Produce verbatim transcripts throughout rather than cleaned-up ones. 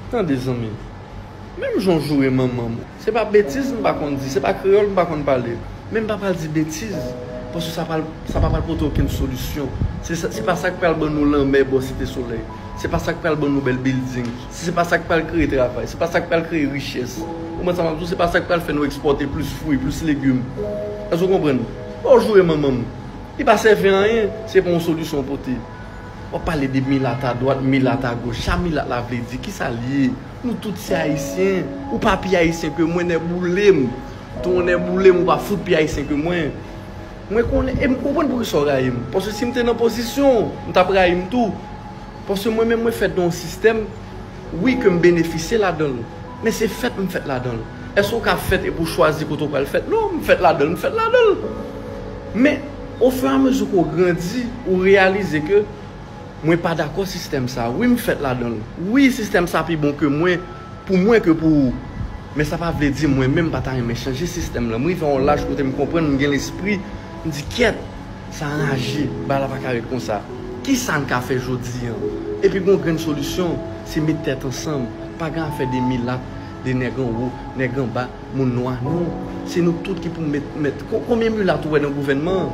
Tande, zanmi. Menm jan w joure manman m, se pa betiz m pa konn di, se pa kreyòl m pa konn pale. Men m pa pral di betiz, paske sa pral, sa pa pral pote okenn solisyon. Se sa, se pa sa k pral ban nou lanmè bò Site Solèy. Se pa sa k pral ban nou bèl bilding. Se pa sa k pral kreye travay. Se pa sa k pral kreye richès. Ou konprann sa m ap di w? Se pa sa k pral fè nou ekspòte plis fwi, plis legim. Èske w konprann? Lè w joure manman m, li pa sèvi anyen, se pa yon solisyon w pote. W ap pale de milat adwat, milat agoch. Sa milat la vle di, kisa l ye? Nou tout se Ayisyen. Ou pa pi Ayisyen ke mwen, nèboule m. Tou nèboule m, ou pa fout pi Ayisyen ke mwen. Mwen konnen, e m konprann poukisa w rayi m. Paske si m te nan pozisyon w, m t ap rayi m tou. Paske mwen menm, mwen fèt nan yon sistèm, wi, ke m benefisye ladan l. Men se fèt m fèt ladan l. Èske w ka fèt epi w chwazi kote w pral fèt? Non, m fèt ladan l, m fèt ladan l. Men, ofiramezi ke w grandi, ou reyalize ke mwen pa dakò sistèm sa. Wi, m fèt ladan l. Wi, sistèm sa pi bon ke mwen, pou mwen ke pou ou. Men sa pa vle di mwen menm pa ta renmen chanje sistèm lan. M rive a yon laj kote m konprann, m gen lespri, m di, kyèt, sa anraje, bagay la pa ka ret konsa. Kisa n ka fè jodi an? Epi gon grenn solisyon, se met tèt ansanm. Pa gen afè de milat, de nèg anwo, nèg anba, moun nwa, non. Se nou tout ki pou met, met. Ko-, konbyen milat ou wè nan gouvènman an?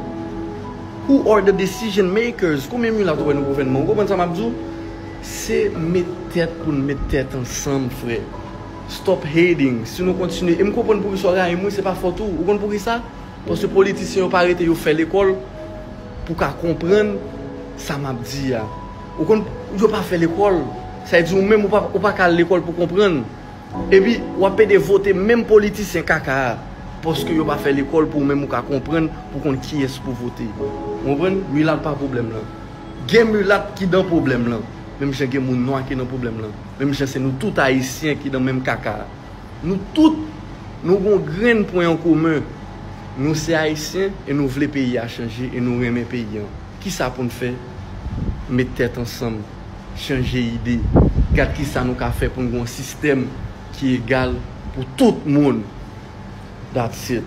Who are the decision makers? Konbyen milat ou wè nan gouvènman? Ou konprann sa m ap di w? Se met tèt pou n met tèt ansanm, frè. Stop hating. Si nou kontinye, e m konprann poukisa w rayi m, wi, se pa fòt ou. Ou konn poukisa? Paske politisyen yo pa rete yo fè lekòl pou ka konprann sa m ap di a. Ou konn, yo pa fè lekòl. Sa vle di ou menm ou pa, ou pa ka al lekòl pou konprann. Epi, w ap pede vote menm politisyen kaka a, paske yo pa fè lekòl pou ou menm ou ka konprann, pou konn kiyès pou vote. Ou konprann? Milat pa pwoblèm lan. Gen milat ki nan pwoblèm lan. Menm jan gen moun nwa ki nan pwoblèm lan. Menm jan se nou tout Ayisyen ki nan menm kaka a. Nou tout, nou gon grenn pwen an komen. Nou se Ayisyen e nou vle peyi a chanje e nou renmen peyi an. Kisa pou n fè? Met tèt ansanm, chanje ide, gad kisa nou ka fè pou n gon sistèm ki egal pou tout moun. That's it.